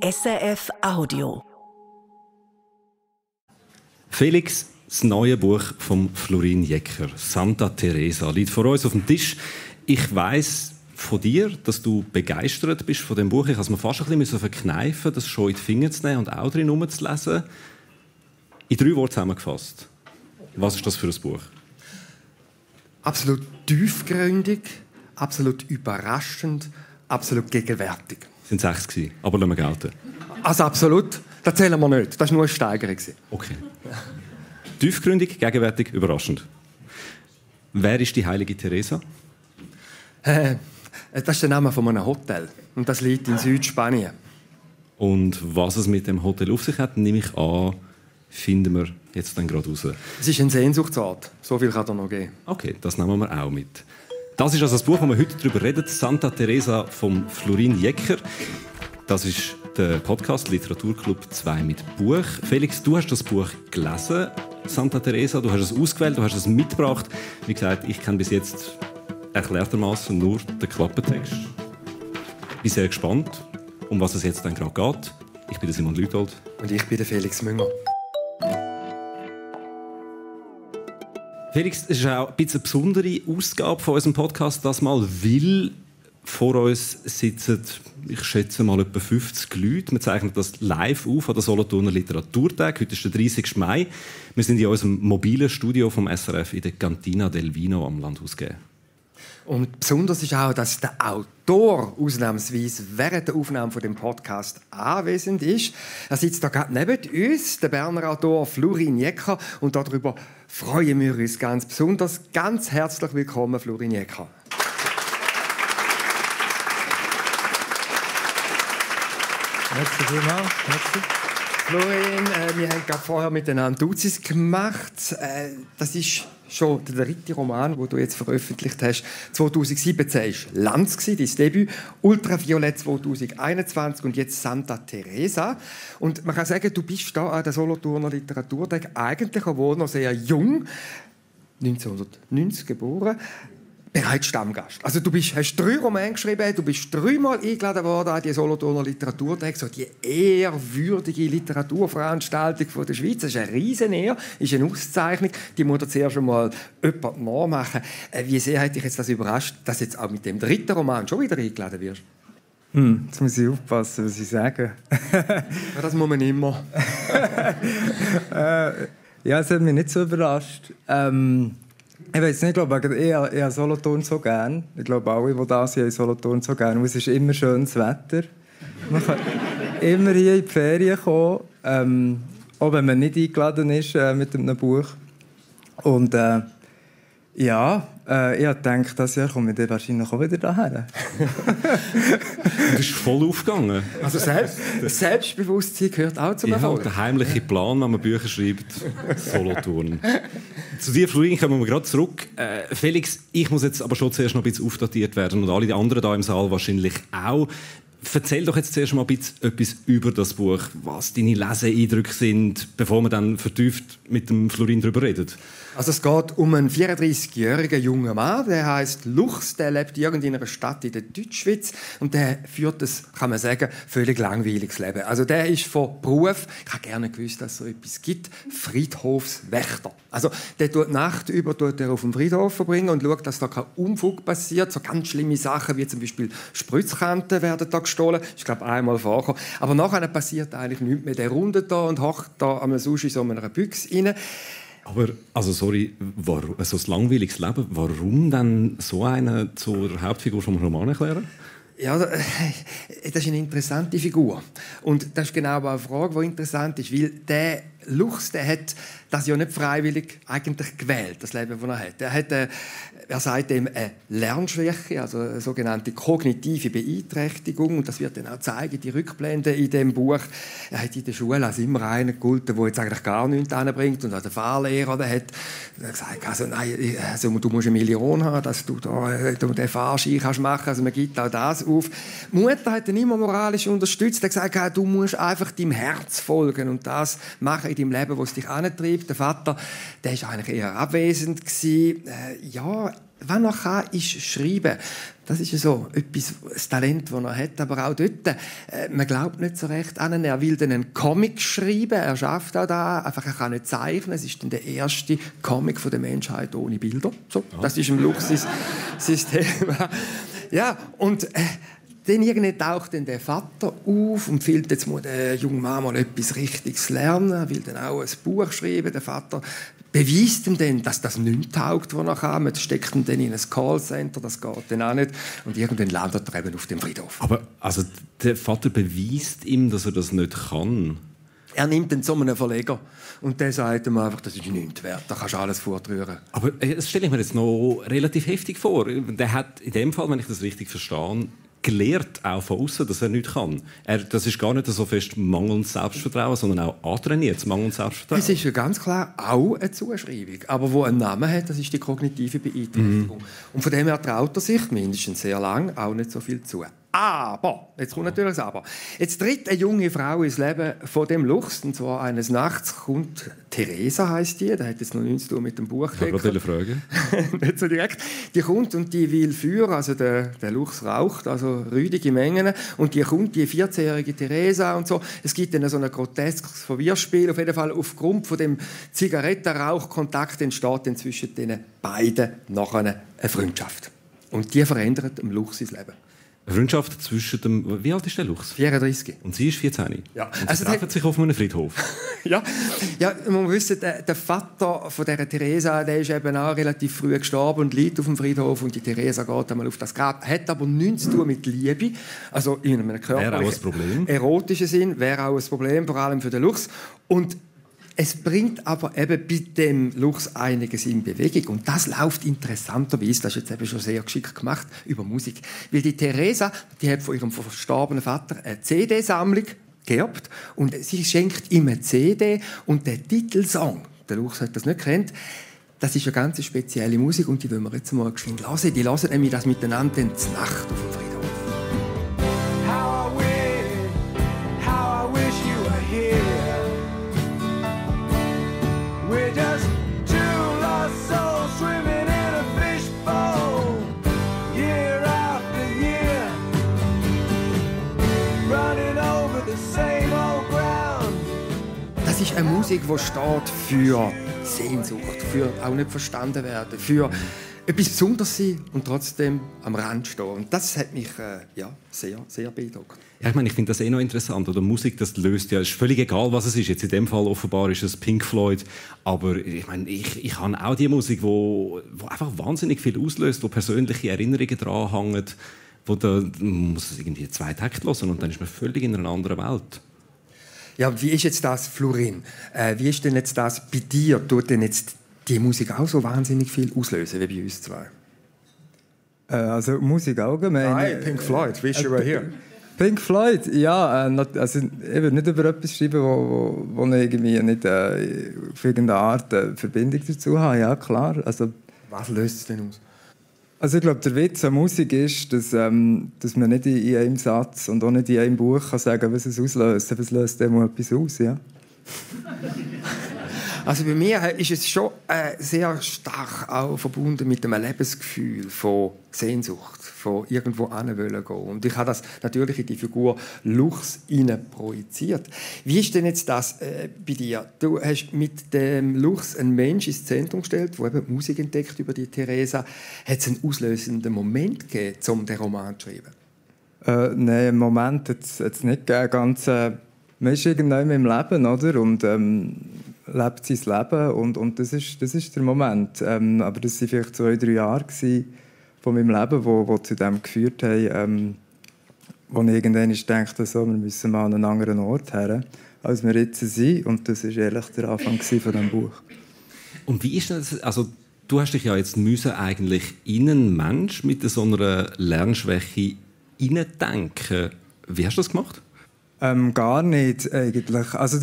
SRF Audio. Felix, das neue Buch von Florin Jecker, «Santa Teresa», liegt vor uns auf dem Tisch. Ich weiss von dir, dass du begeistert bist von dem Buch. Ich musste mir fast ein bisschen verkneifen, das schon in die Finger zu nehmen und auch drin herumzulesen. In 3 Worten zusammengefasst. Was ist das für ein Buch? Absolut tiefgründig, absolut überraschend, absolut gegenwärtig. Es waren 6 gewesen, aber lassen wir gelten. Also absolut, das zählen wir nicht. Das war nur eine Steigerung. Okay. Tiefgründig, gegenwärtig, überraschend. Wer ist die heilige Teresa? Das ist der Name von einem Hotel. Und das liegt in Südspanien. Und was es mit dem Hotel auf sich hat, nehme ich an, finden wir jetzt dann gerade raus. Es ist ein Sehnsuchtsort. So viel kann er noch geben. Okay, das nehmen wir auch mit. Das ist also das Buch, wo wir heute darüber reden. «Santa Teresa» von Florin Jecker. Das ist der Podcast «Literaturclub 2 mit Buch». Felix, du hast das Buch gelesen, «Santa Teresa». Du hast es ausgewählt, du hast es mitgebracht. Wie gesagt, ich kenne bis jetzt erklärtermaßen nur den Klappentext. Ich bin sehr gespannt, um was es jetzt dann gerade geht. Ich bin der Simon Lütold. Und ich bin der Felix Münger. Felix, es ist auch ein bisschen eine besondere Ausgabe von unserem Podcast, das mal, weil vor uns sitzen, ich schätze mal, etwa 50 Leute. Wir zeichnen das live auf an der Solothurner Literaturtag. Heute ist der 30. Mai. Wir sind in unserem mobilen Studio vom SRF in der Cantina del Vino am Landhaus G. Und besonders ist auch, dass der Autor ausnahmsweise während der Aufnahme von dem Podcast anwesend ist. Er sitzt da gerade neben uns, der Berner Autor Florin Jecker. Und darüber freuen wir uns ganz besonders. Ganz herzlich willkommen, Florin Jecker. Merci vielmals. Merci. Florin, wir haben gerade vorher miteinander Duzis gemacht. Das ist schon der 3. Roman, den du jetzt veröffentlicht hast. 2017 war «Lanz», dein Debüt, «Ultraviolett» 2021 und jetzt «Santa Teresa». Und man kann sagen, du bist da an der Solothurner Literaturtag eigentlich, obwohl noch sehr jung, 1990 geboren, bereits Stammgast. Also du hast 3 Romane geschrieben, du bist 3-mal eingeladen worden an die Solothurner Literaturtag, so die ehrwürdige Literaturveranstaltung von der Schweiz. Das ist eine Riesenehre, ist eine Auszeichnung. Die muss dir zuerst einmal jemand nachmachen. Wie sehr hat dich jetzt das überrascht, dass jetzt auch mit dem 3. Roman schon wieder eingeladen wirst? Jetzt muss ich aufpassen, was ich sage. Ja, das muss man immer. Ja, es hat mich nicht so überrascht. Ich weiß nicht, ich glaube, ich habe Solothurn so gern. Ich glaube, alle, die da sind, haben Solothurn so gern. Und es ist immer schönes Wetter. Man kann immer hier in die Ferien kommen, auch wenn man nicht eingeladen ist mit einem Buch. Und ich habe gedacht, dieses Jahr komme ich dann wahrscheinlich auch wieder daher. Das ist voll aufgegangen. Also Selbstbewusstsein gehört auch zum Erfolg. Der heimliche Plan, wenn man Bücher schreibt, Solothurn. Zu dir, Florin, kommen wir gerade zurück. Felix, ich muss jetzt aber schon zuerst noch ein bisschen aufdatiert werden und alle die anderen hier im Saal wahrscheinlich auch. Erzähl doch jetzt zuerst mal ein bisschen etwas über das Buch, was deine Leseeindrücke sind, bevor wir dann vertieft mit dem Florin darüber reden. Also es geht um einen 34-jährigen jungen Mann, der heißt Luchs, der lebt in irgendeiner Stadt in der Deutschschweiz und der führt ein, kann man sagen, völlig langweiliges Leben. Also der ist von Beruf, ich habe gerne gewusst, dass es so etwas gibt, Friedhofswächter. Also der tut die Nacht über auf dem Friedhof verbringen und schaut, dass da kein Unfug passiert, so ganz schlimme Sachen wie zum Beispiel Spritzkanten werden da gestohlen, ich glaube einmal vorgekommen. Aber nachher passiert eigentlich nichts mehr. Der rundet da und hockt da am Sushi so in einer Büchse rein. Aber, also sorry, so ein langweiliges Leben, warum dann so eine zur Hauptfigur vom Roman erklären? Ja, das ist eine interessante Figur. Und das ist genau eine Frage, die interessant ist, weil der Luchs, der hat das ja nicht freiwillig eigentlich gewählt, das Leben, das er hat. Er sagt ihm eine Lernschwäche, also eine sogenannte kognitive Beeinträchtigung. Und das wird dann auch zeigen, die Rückblende in dem Buch. Er hat in der Schule als immer einen gehalten, der jetzt eigentlich gar nichts anbringt. Und auch der Fahrlehrer der hat gesagt, also, nein, also, du musst 1 Million haben, dass du da den Fahrschein machen kannst. Also man gibt auch das auf. Die Mutter hat ihn immer moralisch unterstützt. Er hat gesagt, du musst einfach deinem Herz folgen und das machen in deinem Leben, was dich antreibt. Der Vater, der war eigentlich eher abwesend gewesen. Ja, was er kann, ist schreiben. Das ist ja so etwas, das Talent, das er hat. Aber auch dort, man glaubt nicht so recht an ihn. Er will dann einen Comic schreiben, er schafft auch da. Einfach, er kann nicht zeichnen. Es ist dann der erste Comic von der Menschheit ohne Bilder. So, das ist im Luxus sein Thema. Ja, und dann irgendwie taucht dann der Vater auf und findet, jetzt muss der junge Mann mal etwas Richtiges lernen. Er will dann auch ein Buch schreiben. Der Vater beweist ihm dann, dass das nichts taugt, was er kann. Man steckt ihn dann in ein Callcenter, das geht dann auch nicht. Und irgendwann landet er eben auf dem Friedhof. Aber also, der Vater beweist ihm, dass er das nicht kann? Er nimmt dann zu einem Verleger und der sagt ihm einfach, das ist nichts wert, da kannst du alles fortrühren. Aber das stelle ich mir jetzt noch relativ heftig vor. Der hat in dem Fall, wenn ich das richtig verstehe, gelehrt auch von außen, dass er nichts kann. Das ist gar nicht so fest mangelndes Selbstvertrauen, sondern auch antrainiertes mangelndes Selbstvertrauen. Es ist ja ganz klar auch eine Zuschreibung. Aber wo einen Namen hat, das ist die kognitive Beeinträchtigung. Und von dem her traut er sich, mindestens sehr lang, auch nicht so viel zu. Aber, jetzt kommt natürlich das Aber. Jetzt tritt eine junge Frau ins Leben von dem Luchs, und zwar eines Nachts kommt Theresa, heisst die, da hat jetzt noch nichts zu tun mit dem Buch. Ich habe gerade eine Frage. Nicht so direkt. Die kommt und die will führen, also der Luchs raucht, also rüdige Mengen, und die kommt, die 14-jährige Theresa und so. Es gibt dann so ein groteskes Verwirrspiel, auf jeden Fall aufgrund von dem Zigarettenrauchkontakt entsteht dann zwischen den beiden nachher eine Freundschaft. Und die verändert dem Luchs sein Leben. Eine Freundschaft zwischen dem... Wie alt ist der Luchs? 34. Und sie ist 14. Ja. Und sie treffen sich auf einem Friedhof. Ja, man muss wissen, der Vater von dieser Theresa, der ist eben auch relativ früh gestorben und liegt auf dem Friedhof, und die Theresa geht einmal auf das Grab. Hat aber nichts zu tun mit Liebe, also in einem körperlichen, erotischen Sinn, wäre auch ein Problem, vor allem für den Luchs. Und es bringt aber eben bei dem Luchs einiges in Bewegung. Und das läuft interessanterweise, das ist jetzt eben schon sehr geschickt gemacht, über Musik. Weil die Theresa, die hat von ihrem verstorbenen Vater eine CD-Sammlung geerbt. Und sie schenkt ihm eine CD. Und der Titelsong, der Luchs hat das nicht kennt, das ist eine ganz spezielle Musik. Und die wollen wir jetzt mal geschwind hören. Die hören nämlich das miteinander in der Nacht auf dem Friedhof. How I wish you were here. We're just two lost souls swimming in a fishbowl, year after year, running over the same old ground. Das ist eine Musik, die steht für Sehnsucht, für auch nicht verstanden werden, für etwas Besonderes sein und trotzdem am Rand stehen. Und das hat mich sehr, sehr beeindruckt. Ja, ich finde das noch interessant. Oder Musik, das löst ja, ist völlig egal, was es ist. Jetzt in dem Fall offenbar ist es Pink Floyd. Aber ich habe auch die Musik, wo einfach wahnsinnig viel auslöst, wo persönliche Erinnerungen dran hängen, wo man muss es irgendwie 2 Takte hören und dann ist man völlig in einer anderen Welt. Ja, wie ist jetzt das, Florin? Wie ist denn jetzt das bei dir? Tut denn jetzt die Musik auch so wahnsinnig viel auslösen wie bei uns zwei? Also Musik allgemein. Nein, Pink Floyd, Wish You Were Here. Pink Floyd, ja. Also ich will nicht über etwas schreiben, wo ich irgendwie nicht auf irgendeine Art eine Verbindung dazu habe. Ja, klar. Also, was löst es denn aus? Also ich glaube, der Witz an Musik ist, dass man nicht in einem Satz und auch nicht in einem Buch kann sagen, was es auslöst. Was löst dem etwas aus, ja? Also bei mir ist es schon sehr stark auch verbunden mit einem Lebensgefühl von Sehnsucht, von irgendwo hinwollen gehen. Und ich habe das natürlich in die Figur Luchs projiziert. Wie ist denn jetzt das bei dir? Du hast mit dem Luchs einen Menschen ins Zentrum gestellt, der eben Musik entdeckt über die Theresa. Hat es einen auslösenden Moment gegeben, um den Roman zu schreiben? Nein, im Moment hat es nicht gegeben. Man ist irgendwann im Leben, oder? Und lebt sein Leben und das ist der Moment. Aber das waren vielleicht 2-3 Jahre von meinem Leben, die zu dem geführt haben, wo ich irgendwann dachte, so, wir müssen mal an einen anderen Ort her, als wir jetzt sind. Und das war ehrlich der Anfang von diesem Buch. Und wie ist das? Also, du hast dich ja jetzt eigentlich in einen Mensch mit so einer Lernschwäche hineindenken. Wie hast du das gemacht? Gar nicht, eigentlich. Also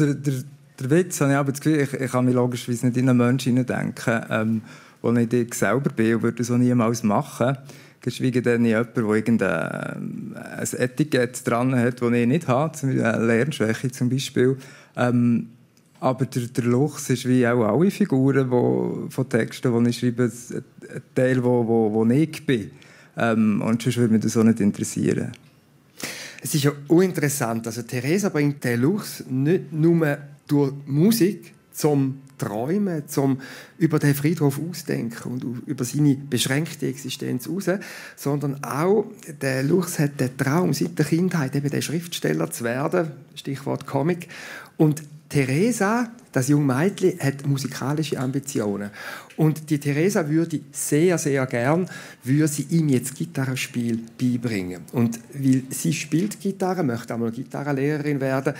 der Witz habe ich aber das Gefühl, ich kann mich logischerweise nicht in einen Menschen hineindenken, wo ich selber bin und würde das auch niemals machen. Geschweige denn jemand, der irgendein Etikett dran hat, das ich nicht habe, eine Lernschwäche zum Beispiel. Aber der Luchs ist wie auch alle Figuren von Texten, die ich schreibe, Teil, wo ich bin. Und sonst würde mich das auch nicht interessieren. Es ist ja uninteressant. Also Theresa bringt den Luchs nicht nur durch Musik zum Träumen, zum über den Friedhof ausdenken und über seine beschränkte Existenz raus, sondern auch der Luchs hat den Traum seit der Kindheit, eben der Schriftsteller zu werden, Stichwort Comic. Und Theresa, das junge Mädchen, hat musikalische Ambitionen. Und die Theresa würde sehr, sehr gern ihm jetzt Gitarrespiel beibringen. Und weil sie spielt Gitarre, möchte auch mal Gitarrenlehrerin werden.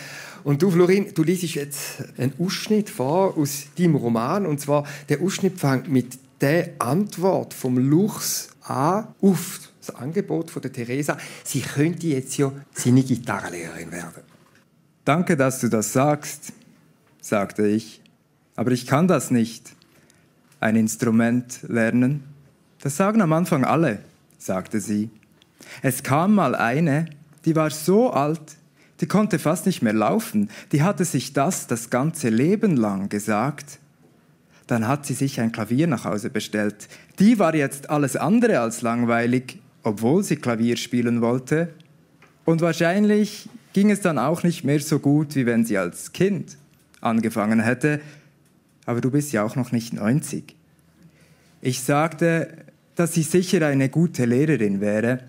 Und du, Florin, du liest jetzt einen Ausschnitt vor aus deinem Roman. Und zwar, der Ausschnitt fängt mit der Antwort vom Luchs an auf das Angebot von der Theresa. Sie könnte jetzt ja seine Gitarrenlehrerin werden. Danke, dass du das sagst, sagte ich. Aber ich kann das nicht. Ein Instrument lernen. Das sagen am Anfang alle, sagte sie. Es kam mal eine, die war so alt, die konnte fast nicht mehr laufen. Die hatte sich das ganze Leben lang gesagt. Dann hat sie sich ein Klavier nach Hause bestellt. Die war jetzt alles andere als langweilig, obwohl sie Klavier spielen wollte. Und wahrscheinlich ging es dann auch nicht mehr so gut, wie wenn sie als Kind angefangen hätte. Aber du bist ja auch noch nicht 90. Ich sagte, dass sie sicher eine gute Lehrerin wäre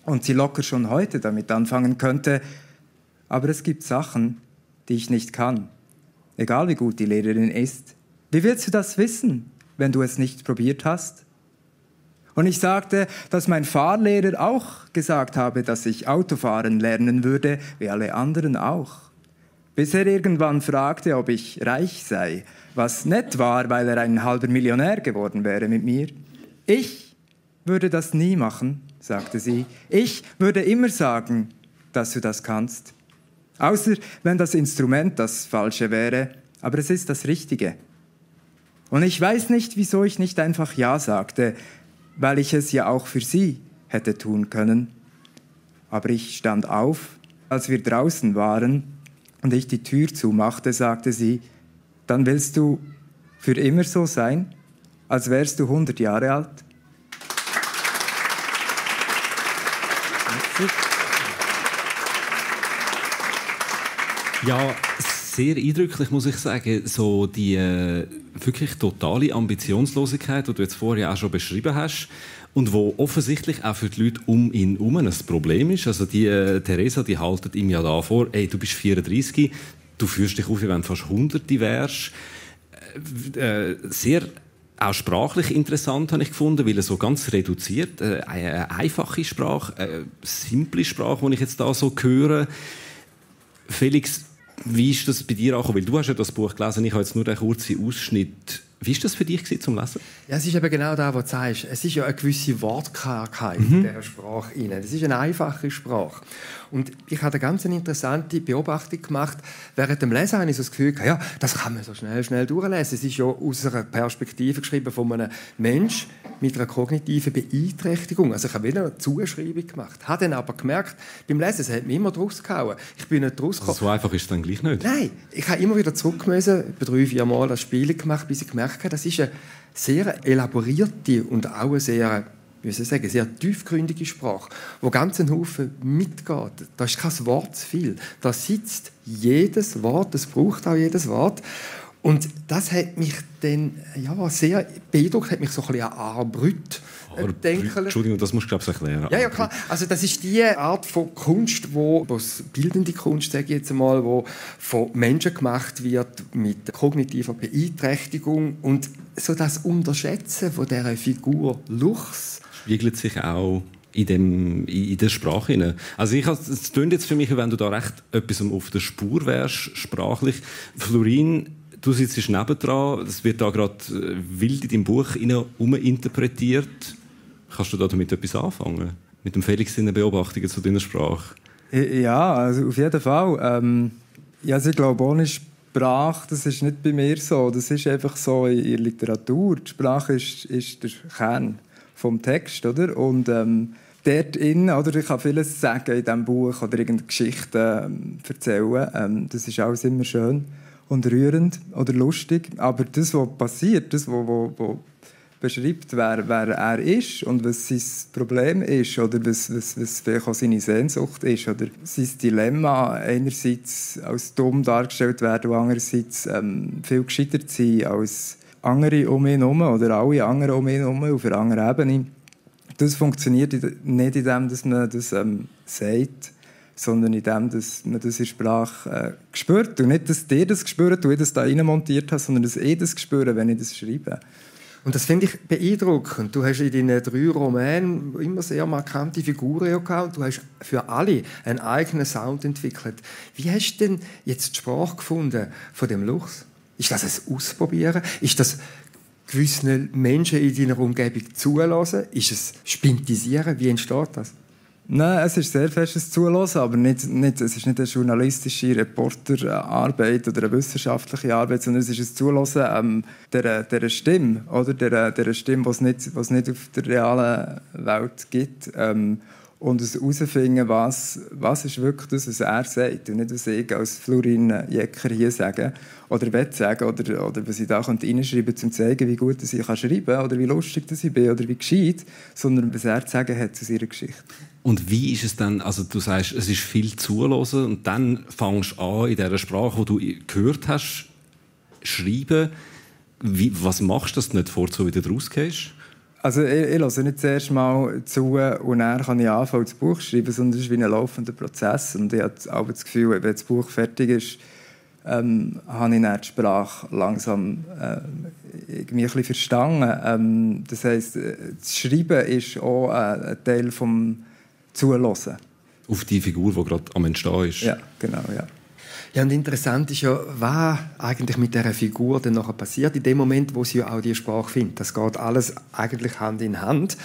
und sie locker schon heute damit anfangen könnte. Aber es gibt Sachen, die ich nicht kann. Egal wie gut die Lehrerin ist. Wie willst du das wissen, wenn du es nicht probiert hast? Und ich sagte, dass mein Fahrlehrer auch gesagt habe, dass ich Autofahren lernen würde, wie alle anderen auch. Bis er irgendwann fragte, ob ich reich sei, was nett war, weil er ein halber Millionär geworden wäre mit mir. Ich würde das nie machen, sagte sie. Ich würde immer sagen, dass du das kannst. Außer wenn das Instrument das Falsche wäre, aber es ist das Richtige. Und ich weiß nicht, wieso ich nicht einfach Ja sagte, weil ich es ja auch für sie hätte tun können. Aber ich stand auf, als wir draußen waren und ich die Tür zumachte, sagte sie, dann willst du für immer so sein, als wärst du 100 Jahre alt? Ja, sehr eindrücklich, muss ich sagen. So die wirklich totale Ambitionslosigkeit, die du jetzt vorher auch schon beschrieben hast und wo offensichtlich auch für die Leute um ihn herum ein Problem ist. Also die Theresa, die haltet ihm ja da vor, ey, du bist 34, du führst dich auf, wie wenn du fast 100 wärst. Sehr auch sprachlich interessant habe ich gefunden, weil er so ganz reduziert, eine einfache Sprache, eine simple Sprache, die ich jetzt da so höre. Felix, wie ist das bei dir auch? Weil du hast ja das Buch gelesen, ich habe jetzt nur den kurzen Ausschnitt. Wie war das für dich zum Lesen? Ja, es ist eben genau das, was du sagst. Es ist ja eine gewisse Wortkargheit in dieser Sprache. Es ist eine einfache Sprache. Und ich habe eine ganz interessante Beobachtung gemacht. Während dem Lesen habe ich so das Gefühl, ja, das kann man so schnell durchlesen. Es ist ja aus einer Perspektive geschrieben von einem Menschen mit einer kognitiven Beeinträchtigung. Also ich habe wieder eine Zuschreibung gemacht. Ich habe dann aber gemerkt, beim Lesen, es hat mich immer draus gehauen. Ich bin nicht draus gekommen. Also so einfach ist es dann gleich nicht? Nein, ich habe immer wieder zurück müssen, etwa 3-4 Mal das Spiel gemacht, bis ich gemerkt habe, das ist eine sehr elaborierte und auch eine sehr, wie soll ich sagen, sehr tiefgründige Sprache, wo ganz ein Haufen mitgeht. Da ist kein Wort zu viel. Da sitzt jedes Wort, es braucht auch jedes Wort. Und das hat mich dann sehr beeindruckt, hat mich so ein bisschen an Armbrüt denken. Entschuldigung, das musst du, glaube ich, erklären. Ja, klar. Also das ist die Art von Kunst, was bildende Kunst, sage ich jetzt einmal, wo von Menschen gemacht wird mit kognitiver Beeinträchtigung. Und so das Unterschätzen von dieser Figur Luchs spiegelt sich auch in der Sprache hinein. Also es klingt jetzt für mich, wenn du da recht etwas auf der Spur wärst, sprachlich. Florin, du sitzt nebendran, das wird da gerade wild in deinem Buch interpretiert. Kannst du da damit etwas anfangen? Mit dem Felix seine Beobachtungen zu deiner Sprache? Ja, also auf jeden Fall. Also ich glaube, ohne Sprache, das ist nicht bei mir so. Das ist einfach so in der Literatur. Die Sprache ist der Kern vom Text, oder? Und dort innen, oder ich kann vieles sagen in diesem Buch oder irgendeine Geschichte erzählen. Das ist alles immer schön und rührend oder lustig. Aber das, was passiert, das, was beschreibt, wer er ist und was sein Problem ist oder was vielleicht auch seine Sehnsucht ist oder sein Dilemma, einerseits als dumm dargestellt werden und andererseits viel gescheiter zu sein als andere um ihn herum oder alle anderen um ihn herum auf einer anderen Ebene. Das funktioniert nicht indem dass man das sagt, sondern indem dass man das in Sprache spürt. Und nicht, dass ihr das spürt und ich das da rein montiert habe, sondern dass ich das spüre, wenn ich das schreibe. Und das finde ich beeindruckend. Du hast in deinen 3 Romanen immer sehr markante Figuren gehabt und du hast für alle einen eigenen Sound entwickelt. Wie hast du denn jetzt die Sprache gefunden von dem Luchs? Ist das ein Ausprobieren? Ist das gewissen Menschen in deiner Umgebung zulassen? Ist es Spintisieren? Wie entsteht das? Nein, es ist sehr festes Zuhören, aber es ist nicht eine journalistische Reporterarbeit oder eine wissenschaftliche Arbeit, sondern es ist ein Zuhören dieser Stimme, oder? Der Stimme, die es nicht auf der realen Welt gibt. Und es herausfinden, was ist wirklich das, was er sagt. Und nicht, was ich als Florin Jecker hier sage oder will sagen oder was ich da reinschreiben könnte, um zu zeigen, wie gut ich schreiben kann oder wie lustig ich bin oder wie gescheit, sondern was er zu sagen hat zu seiner Geschichte. Und wie ist es dann, also du sagst, es ist viel zuhören und dann fängst du an, in dieser Sprache, die du gehört hast, schreiben. Was machst du, dass du nicht vorzu wieder rausgehst? Also ich höre nicht zuerst mal zu und dann kann ich anfangen, das Buch zu schreiben, sondern es ist wie ein laufender Prozess. Und ich habe auch das Gefühl, wenn das Buch fertig ist, habe ich dann die Sprache langsam irgendwie ein bisschen verstanden. Das heisst, das Schreiben ist auch ein Teil vom Zuhören. Auf die Figur, die gerade am Entstehen ist? Ja, genau, ja. Ja, und interessant ist ja, was eigentlich mit dieser Figur dann nachher passiert, in dem Moment, wo sie ja auch die Sprache findet. Das geht alles eigentlich Hand in Hand.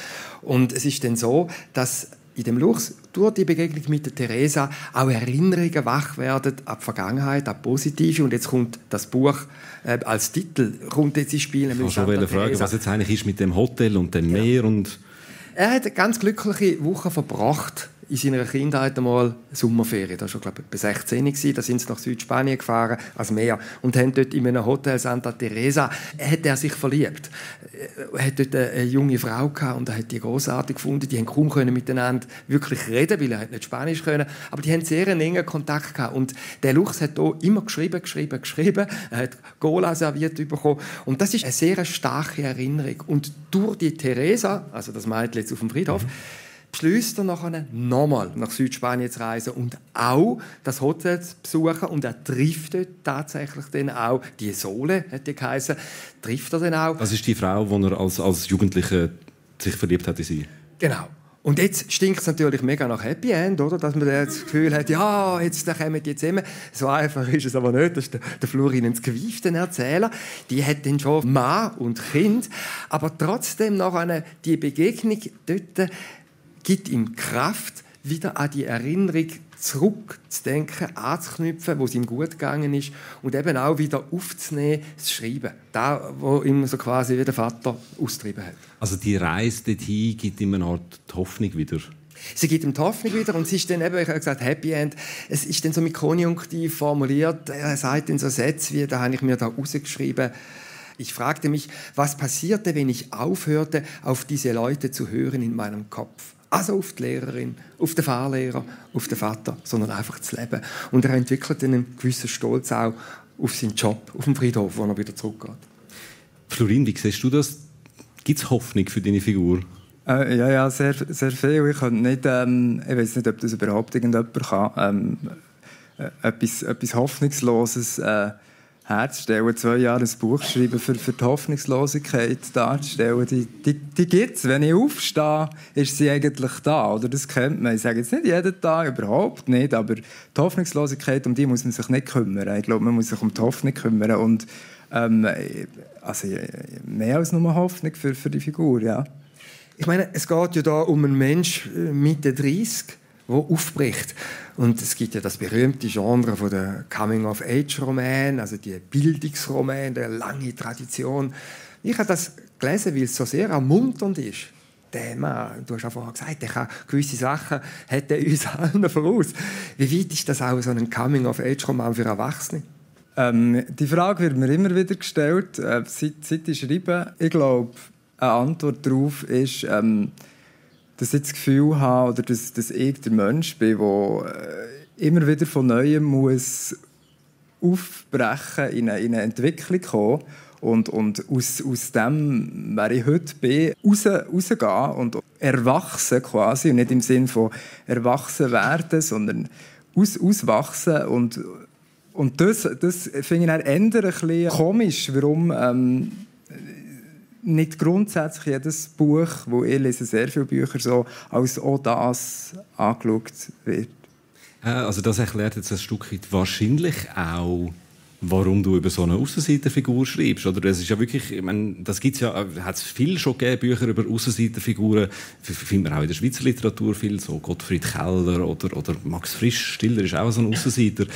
Und es ist dann so, dass in dem Luchs durch die Begegnung mit der Theresa auch Erinnerungen wach werden an die Vergangenheit, an die Positive. Und jetzt kommt das Buch als Titel kommt jetzt ins Spiel. Ich wollte schon fragen, was jetzt eigentlich ist mit dem Hotel und dem Meer. Und er hat eine ganz glückliche Woche verbracht in seiner Kindheit einmal Sommerferien. Das war schon, glaube ich, bei 16 gewesen. Da sind sie nach Südspanien gefahren, ans Meer, und haben dort in einem Hotel Santa Teresa hat er sich verliebt. Er hat dort eine junge Frau gehabt und er hat die großartig gefunden. Die haben kaum miteinander wirklich reden, weil er nicht Spanisch können. Aber die haben sehr einen engen Kontakt gehabt. Und der Luchs hat hier immer geschrieben. Er hat Cola serviert bekommen. Und das ist eine sehr starke Erinnerung. Und durch die Teresa, also das Mädchen jetzt auf dem Friedhof, beschließt er nachher nochmal nach Südspanien zu reisen und auch das Hotel zu besuchen. Und er trifft dort tatsächlich dann auch, die Sole hat die geheißen, trifft er dann auch. Das ist die Frau, die er als Jugendlicher sich verliebt hat in sie. Genau. Und jetzt stinkt es natürlich mega nach Happy End, oder? Dass man das Gefühl hat, ja, jetzt kommen die zusammen. So einfach ist es aber nicht. Das ist der Florin ins gewieften Erzähler. Die hat dann schon Mann und Kind. Aber trotzdem noch die Begegnung dort gibt ihm Kraft, wieder an die Erinnerung zurückzudenken, anzuknüpfen, wo es ihm gut gegangen ist und eben auch wieder aufzunehmen, das Schreiben. Da, wo ihm so quasi wie der Vater austrieben hat. Also die Reise dorthin gibt ihm eine Art Hoffnung wieder? Sie gibt ihm die Hoffnung wieder und es ist dann eben, ich habe gesagt, Happy End, es ist dann so mit Konjunktiv formuliert, er sagt dann so Sätze wie, da habe ich mir da rausgeschrieben, ich fragte mich, was passierte, wenn ich aufhörte, auf diese Leute zu hören in meinem Kopf. Also auf die Lehrerin, auf den Fahrlehrer, auf den Vater, sondern einfach das Leben. Und er entwickelt einen gewissen Stolz auch auf seinen Job, auf dem Friedhof, wo er wieder zurückgeht. Florin, wie siehst du das? Gibt es Hoffnung für deine Figur? Ja, sehr, sehr viel. Ich kann nicht, ich weiß nicht, ob das überhaupt irgendjemand kann. Etwas Hoffnungsloses herzustellen, 2 Jahre ein Buch schreiben, für die Hoffnungslosigkeit darzustellen, die gibt es. Wenn ich aufstehe, ist sie eigentlich da. Oder das kennt man. Ich sage jetzt nicht jeden Tag, überhaupt nicht, aber die Hoffnungslosigkeit, um die muss man sich nicht kümmern. Ich glaube, man muss sich um die Hoffnung kümmern. Und also, mehr als nur Hoffnung für die Figur, ja. Ich meine, es geht ja da um einen Menschen Mitte 30, der aufbricht. Und es gibt ja das berühmte Genre von der Coming-of-Age-Roman, also die Bildungsroman, eine lange Tradition. Ich habe das gelesen, weil es so sehr ermunternd ist. Der Mann, du hast ja vorher gesagt, der kann gewisse Sachen hat er uns allen voraus. Wie weit ist das auch so ein Coming-of-Age-Roman für Erwachsene? Die Frage wird mir immer wieder gestellt, seit ich schreibe. Ich glaube, eine Antwort darauf ist, dass ich das Gefühl habe, oder dass ich der Mensch bin, der immer wieder von Neuem muss aufbrechen, in eine Entwicklung kommen und aus dem, wer ich heute bin, rausgehen und erwachsen quasi, und nicht im Sinne von erwachsen werden, sondern auswachsen und das finde ich dann eher ein bisschen komisch, warum nicht grundsätzlich jedes Buch, wo ich lese sehr viele Bücher, so als auch das angeschaut wird. Also das erklärt jetzt ein Stück weit wahrscheinlich auch, warum du über so eine Aussenseiterfigur schreibst. Oder es ist ja wirklich, ich meine, das gibt's ja, hat es viel schon gegeben, Bücher über Aussenseiterfiguren, findet man auch in der Schweizer Literatur viel, so Gottfried Keller oder Max Frisch, Stiller ist auch so ein Aussenseiter.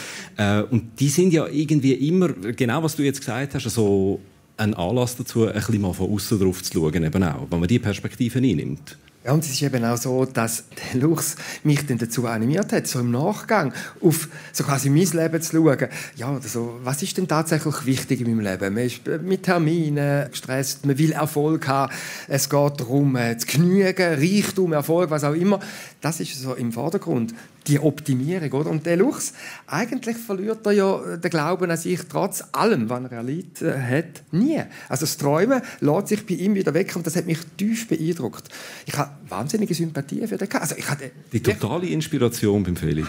Und die sind ja irgendwie immer, genau was du jetzt gesagt hast, so ein Anlass dazu, ein bisschen mal von außen drauf zu schauen, eben auch, wenn man diese Perspektive einnimmt. Ja, und es ist eben auch so, dass der Luchs mich dann dazu animiert hat, so im Nachgang auf so quasi mein Leben zu schauen. Ja, oder so, was ist denn tatsächlich wichtig in meinem Leben? Man ist mit Terminen gestresst, man will Erfolg haben, es geht darum, zu genügen, Reichtum, Erfolg, was auch immer. Das ist so im Vordergrund, die Optimierung, oder? Und der Luchs, eigentlich verliert er ja den Glauben an sich trotz allem, was er erlebt hat, nie. Also das Träumen lässt sich bei ihm wieder weg und das hat mich tief beeindruckt. Ich habe wahnsinnige Sympathie für den gehabt. Also die totale Inspiration beim Felix.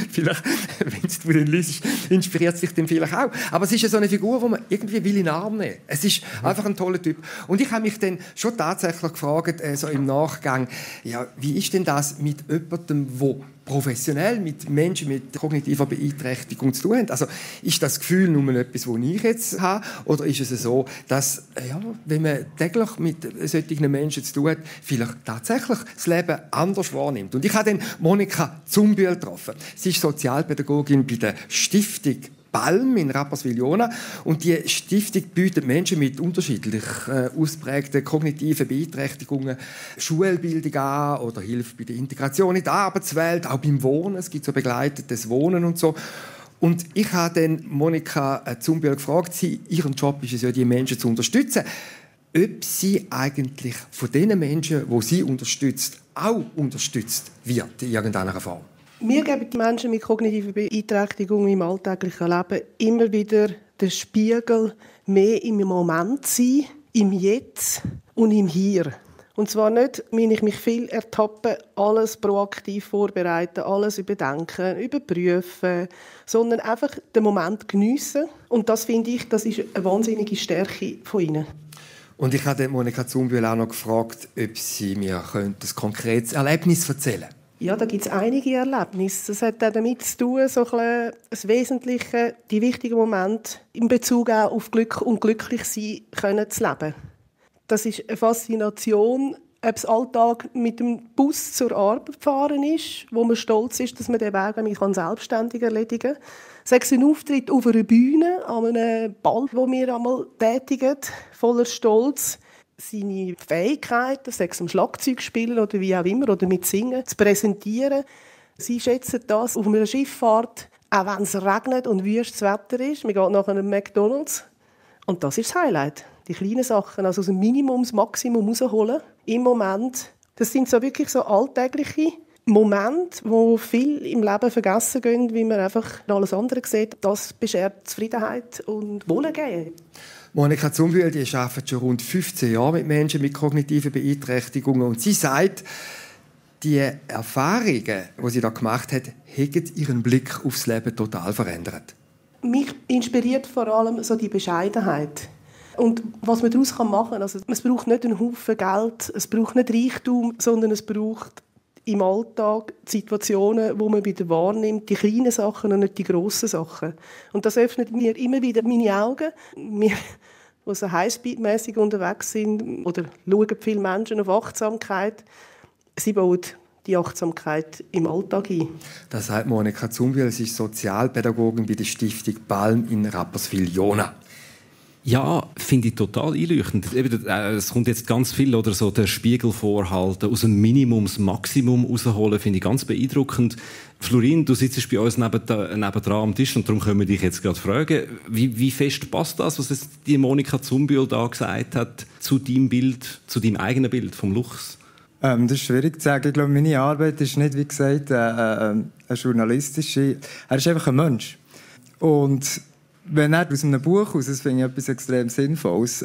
Vielleicht, wenn du den liest, inspiriert sich dem vielleicht auch. Aber es ist ja so eine Figur, die man irgendwie will in den Arm nehmen. Es ist einfach ein toller Typ. Und ich habe mich dann schon tatsächlich gefragt, so im Nachgang, ja, wie ist denn das mit jemandem, der professionell mit Menschen mit kognitiver Beeinträchtigung zu tun haben? Also ist das Gefühl nur etwas, das ich jetzt habe? Oder ist es so, dass, ja, wenn man täglich mit solchen Menschen zu tun hat, vielleicht tatsächlich das Leben anders wahrnimmt? Und ich habe dann Monika Zumbühl getroffen. Sie ist Sozialpädagogin bei der Stiftung Balm in Rapperswil-Jona. Und die Stiftung bietet Menschen mit unterschiedlich ausprägten kognitiven Beeinträchtigungen Schulbildung an oder hilft bei der Integration in die Arbeitswelt, auch beim Wohnen. Es gibt so begleitetes Wohnen und so. Und ich habe dann Monika Zumbühl gefragt, ihren Job ist es ja, die Menschen zu unterstützen, ob sie eigentlich von den Menschen, die sie unterstützt, auch unterstützt wird in irgendeiner Form. Mir geben die Menschen mit kognitiver Beeinträchtigung im alltäglichen Leben immer wieder den Spiegel, mehr im Moment sein, im Jetzt und im Hier. Und zwar nicht, wenn ich mich viel ertappe, alles proaktiv vorbereiten, alles überdenken, überprüfen, sondern einfach den Moment geniessen. Und das finde ich, das ist eine wahnsinnige Stärke von ihnen. Und ich habe Monika Zumbühl auch noch gefragt, ob sie mir ein konkretes Erlebnis erzählen könnte. Ja, da gibt es einige Erlebnisse. Das hat auch damit zu tun, so das Wesentliche, die wichtigen Momente in Bezug auch auf Glück und glücklich sein können zu leben. Das ist eine Faszination, ob es Alltag mit dem Bus zur Arbeit fahren ist, wo man stolz ist, dass man den Weg selbstständig erledigen kann. Sei es ein Auftritt auf einer Bühne, an einem Ball, den wir einmal tätigen, voller Stolz. Seine Fähigkeiten, sei es am Schlagzeug spielen oder wie auch immer, oder mit Singen, zu präsentieren. Sie schätzen das auf einer Schifffahrt, auch wenn es regnet und wüstes Wetter ist. Man geht nach einem McDonald's. Und das ist das Highlight. Die kleinen Sachen, also aus dem Minimum das Maximum rausholen. Im Moment. Das sind so wirklich so alltägliche Momente, wo viel im Leben vergessen gehen, wie man einfach alles andere sieht. Das beschert Zufriedenheit und Wohlergehen. Monika Zumbühl, die arbeitet schon rund 15 Jahre mit Menschen mit kognitiven Beeinträchtigungen und sie sagt, die Erfahrungen, die sie da gemacht hat, haben ihren Blick aufs Leben total verändert. Mich inspiriert vor allem so die Bescheidenheit. Und was man daraus machen kann. Also, es braucht nicht einen Haufen Geld, es braucht nicht Reichtum, sondern es braucht im Alltag Situationen, wo man wieder wahrnimmt, die kleinen Sachen und nicht die grossen Sachen. Und das öffnet mir immer wieder meine Augen. Wir, die so highspeed-mässig unterwegs sind oder schauen viele Menschen auf Achtsamkeit, sie bauen die Achtsamkeit im Alltag ein. Das sagt Monika Zumbühl, sie ist Sozialpädagogin bei der Stiftung Balm in Rapperswil-Jona. Ja, finde ich total einleuchtend. Es kommt jetzt ganz viel, oder so, der Spiegel vorhalten, aus dem Minimum das Maximum rausholen, finde ich ganz beeindruckend. Florin, du sitzt bei uns nebendran am Tisch und darum können wir dich jetzt gerade fragen, wie fest passt das, was jetzt die Monika Zumbühl da gesagt hat, zu deinem Bild, zu deinem eigenen Bild vom Luchs? Das ist schwierig zu sagen. Ich glaube, meine Arbeit ist nicht, wie gesagt, eine journalistische. Er ist einfach ein Mensch. Und wenn er aus einem Buch aus, das finde ich etwas extrem Sinnvolles,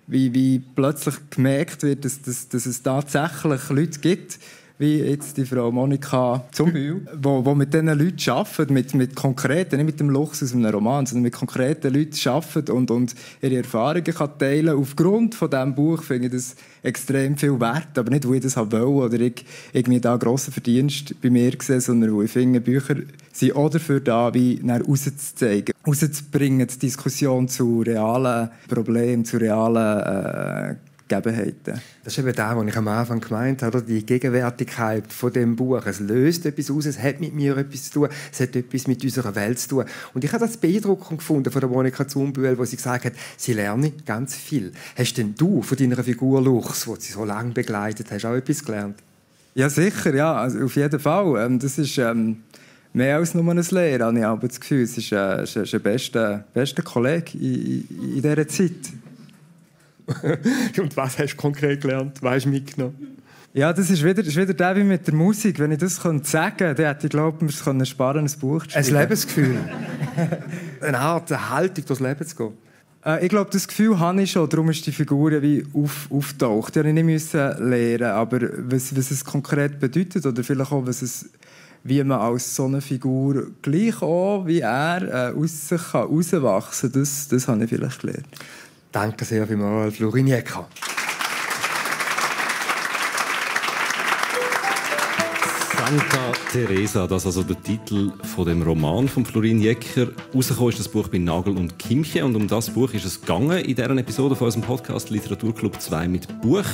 wie plötzlich gemerkt wird, dass es tatsächlich Leute gibt, wie jetzt die Frau Monika Zumbühl, die mit diesen Leuten arbeiten, mit konkreten, nicht mit dem Luchs aus einem Roman, sondern mit konkreten Leuten arbeiten und ihre Erfahrungen teilen kann. Aufgrund von diesem Buch finde ich das extrem viel wert, aber nicht, weil ich das wollte oder ich irgendwie da grossen Verdienst bei mir gesehen, sondern weil ich finde, Bücher sind auch dafür da, wie rauszuzeigen, rauszubringen, die Diskussion zu realen Problemen, zu realen Gegebenheiten. Das ist eben das, was ich am Anfang gemeint habe, die Gegenwärtigkeit von dem Buch. Es löst etwas aus, es hat mit mir etwas zu tun, es hat etwas mit unserer Welt zu tun. Und ich habe das beeindruckend gefunden von der Monika Zumbühl, wo sie gesagt hat, sie lerne ganz viel. Hast denn du von deiner Figur Luchs, die sie so lange begleitet hast, auch etwas gelernt? Ja, sicher, ja, also auf jeden Fall. Das ist mehr als nur ein Lehrer, habe ich aber das Gefühl. Es ist ein bester Kollege in dieser Zeit. Und was hast du konkret gelernt? Was hast du mitgenommen? Ja, das ist wieder der wie mit der Musik. Wenn ich das sagen könnte, dann hätte ich glaube, wir können sparen, ein Buch zu schreiben. Ein Lebensgefühl. Eine Art, eine Haltung durchs Leben zu gehen. Ich glaube, das Gefühl habe ich schon. Darum ist die Figur wie auftaucht. Die musste ich nicht lernen. Aber was es konkret bedeutet oder vielleicht auch, wie man als so eine Figur gleich auch wie er aus sich herauswachsen kann, das habe ich vielleicht gelernt. Danke sehr vielmals, Florin Jecker. Santa Teresa, das ist also der Titel von dem Roman von Florin Jecker. Rausgekommen ist das Buch bei Nagel und Kimche und um das Buch ist es gegangen in dieser Episode von unserem Podcast Literaturclub 2 mit Buch.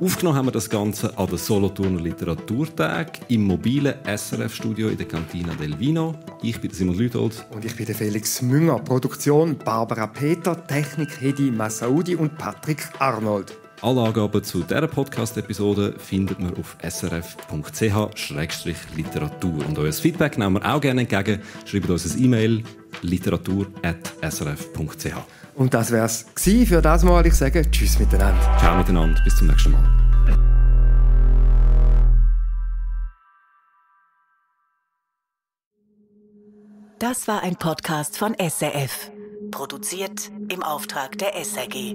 Aufgenommen haben wir das Ganze an den Solothurner Literaturtag im mobilen SRF-Studio in der Cantina del Vino. Ich bin Simon Lüthold. Und ich bin der Felix Münger. Produktion Barbara Peter, Technik Hedi Massaoudi und Patrick Arnold. Alle Angaben zu dieser Podcast-Episode findet man auf srf.ch/literatur. Und euer Feedback nehmen wir auch gerne entgegen. Schreibt uns ein E-Mail literatur@srf.ch. Und das wäre es für das Mal. Ich sage Tschüss miteinander. Ciao miteinander, bis zum nächsten Mal. Das war ein Podcast von SRF. Produziert im Auftrag der SRG.